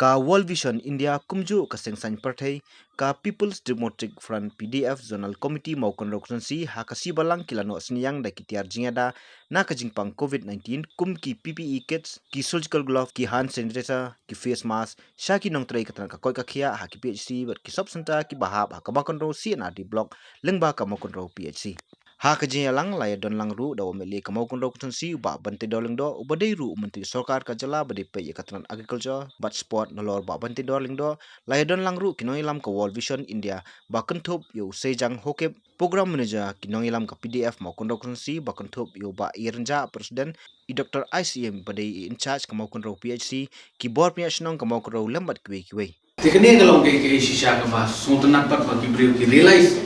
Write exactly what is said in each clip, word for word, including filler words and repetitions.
Ka World Vision India kumjuh ka seng saiñ pyrthei, ka People's Democratic Front P D F Zonal Committee Mawkynrew Constituency ha ka Sngi Balang ki la noh synñiang da ki tiar jingïada na ka jingpang covid nineteen kum ki P P E kits, ki surgical glove, ki hand sanitizer, ki face mask sha ki nongtrei ka tnat ka koit ka khiah ha ki P H C bad ki sub center kiba hap ha ka Mawkynrew C and R D block lyngba ka Mawkynrew P H C. Ha ka jingïalang la ïadon lang ruh da u M L A ka Mawkynrew Constituency u Bah Banteidor Lyngdoh uba dei ruh u Myntri Sorkar ka jylla ba dei peit ïa ka tnat agriculture bad sport. Nalor Bah Banteidor Lyngdoh la ïadon lang ruh ki nongïalam ka World Vision India ba kynthup ïa u Sejang Hokip, Program Manager ki nongïalam ka P D F Mawkynrew Constituency ba kynthup ïa u Bah Ïarynjah, President, i Doctor Isim ba dei i in charge ka Mawkynrew P H C, ki bor pynïaid shnong ka Mawkynrew lem bad kiwei kiwei. Te kane ka long kaei kaei shisha kaba sngewtynnat pat ba ki briew ki realize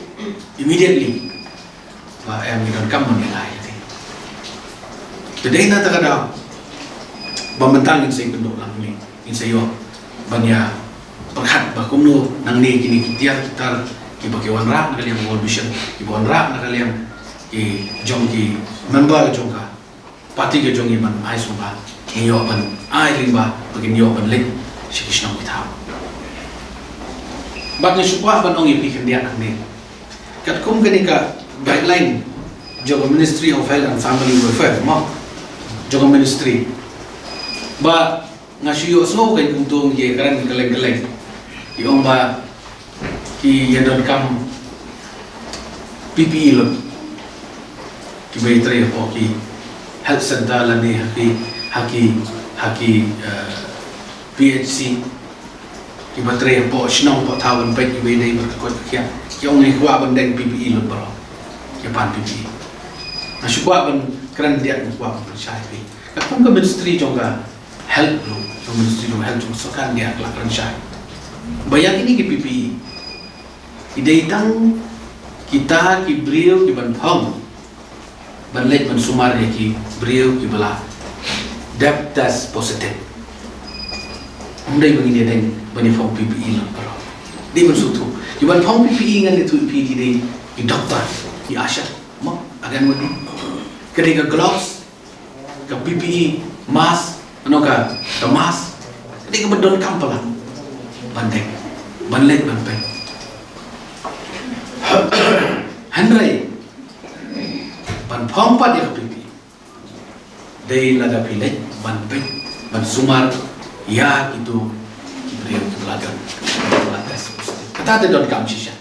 immediately ba em ngi donkam ban ïaleh ïa te. Te dei na kata ka daw ba mynta ngin sa ïakynduh lang ne ngin sa ïoh ban ïa pyrkhat ba kumno nangne kine ki tiar ki tar kiba ki wanrah na ka liang World Vision, kiba wanrah na ka liang ki jong ki member jong ka party ka jong ngi ban ai sngewbha, ngi ïoh ban ai lyngba ba kin ïoh ban leit sha ki shnong ki thaw. Bad nga shu kwah ban ong ïa phi khyndiat hangne. Katkum kane ka guideline jong ka Ministry of Health and Family Welfare, mo, jong ka ministry. Ba nga shu ïohsngew kein kumto ngi kren kylleng kylleng. Ki ong ba ki ïa donkam P P E lut. Kiba ïatrei hapoh ki health center lane ha ki, ha ki, ha ki, eh, P H C. Kiba trei hapoh shnong hapoh thaw ban peit kiba ïadei bad ka koit ka khiah. Ki ong ngi kwah ban deng P P E lut baroh. Ki pan P P E. Nga shu kwah ban kren diat, nga kwah ban pynshai phi. Katkum ka ministry jong ka health ruh, ka ministry jong health jong ka sorkar India ka la kren shai ba ïa kine ki P P E ki dei tang kita ki briew ki ban phong, ban leit ban sumar ïa ki briew kiba la dep test positive. Ym dei ba ngin ïa deng ban ïa phong P P E lang baroh. Dei ban sngewthuh, ki ban phong P P E ngan ïathuh ïa phi, ki dei ki doktor, ki ASHA, mo, Anganwadi. Ka dei ka gloves, ka P P E mask, ano ka, ka mask. Ka dei kaba donkam palat ban deng, ban leit ban peit. Hynrei ban phong pat ïa ka P P E dei lada phi leit ban peit, ban sumar ïa kito ki briew kiba la don, kiba la test positive. Kata te donkam shisha.